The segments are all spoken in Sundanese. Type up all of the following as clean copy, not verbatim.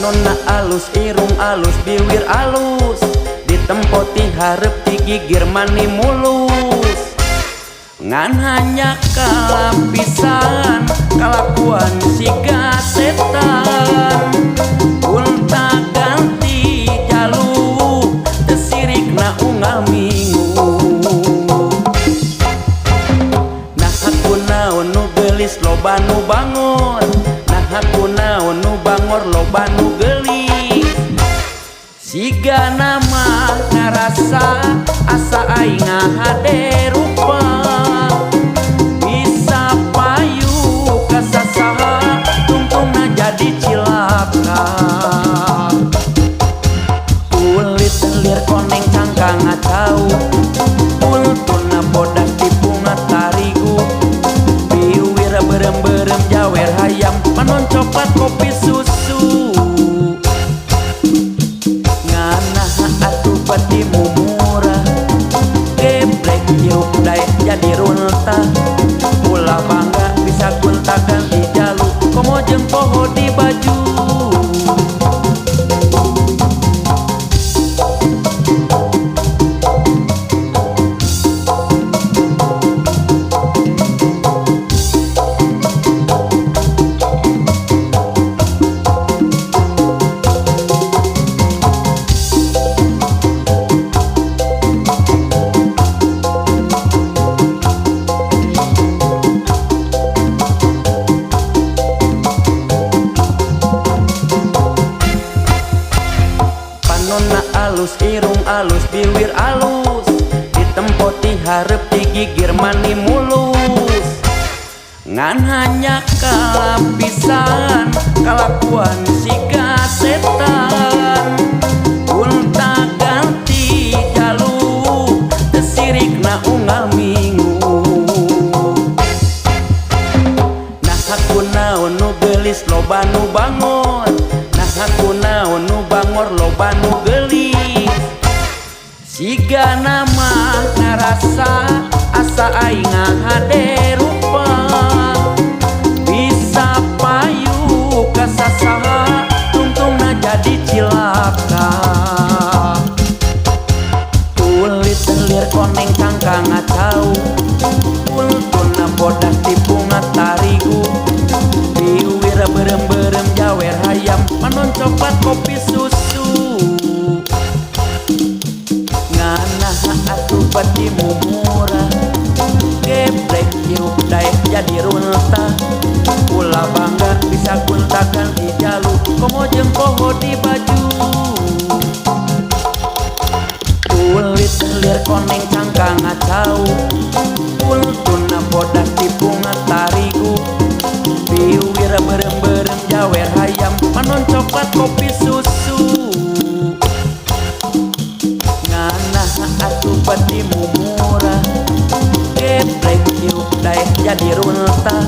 Panonna alus, irung alus, biwir alus, ditempo ti hareup ti gigir mani mulus. Ngan hanya kalapisan kalakuan siga setan. Gonta ganti jalu teu sirikna unggal minggu. Naha kunaon nu geulis loba nu bangor, naha kunaon nu bangor loba nu geulis. Siga nama ngarasa asa aing ngahade rupa. Bisa payu ka sasaha tungtungna jadi cilaka. Kulit lir koneng cangkang ngacau, kultuna bodas tipunga tarigu. Biwir berem-berem jawer hayam, panon coklat kopi susu. Nganaha atuh pati mumurah, geblek hirup daek jadi runtah. Ulah bangga bisa gonta ganti jalu, komo jeung poho di baju. Panonna alus, irung alus, biwir alus, ditempo ti hareup ti gigir mani mulus. Ngan hanya kalapisan kalakuan siga setan. Gonta ganti jalu teu sirikna unggal minggu. Naha kunaon nu geulis loba nu bangor, naha kunaon nu bangor loba nu geulis. Siga nama ngarasa asa aing ngahade rupa. Bisa payu ka sasaha tungtungna jadi cilaka. Kulit lir koneng cangkang ngacau, kultuna bodas tipunga tarigu. Biwir berem-berem jawer hayam, panon coklat kopi susu. Nganaha atuh pati mumurah, geblek hirup daek jadi runtah. Ulah bangga bisa gonta ganti jalu, komo jeung poho di baju. Kulit lir koneng cangkang ngacau, kultuna bodas tipunga tarigu. Biwir berem-berem jawer hayam, panon coklat kopi susu. Nganaha atuh pati mumurah, geblek hirup daek jadi runtah.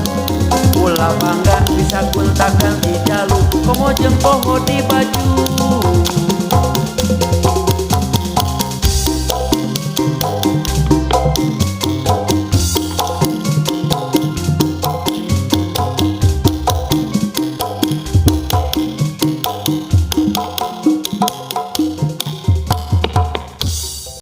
Ulah bangga bisa gonta ganti jalu, komo jeung poho di baju.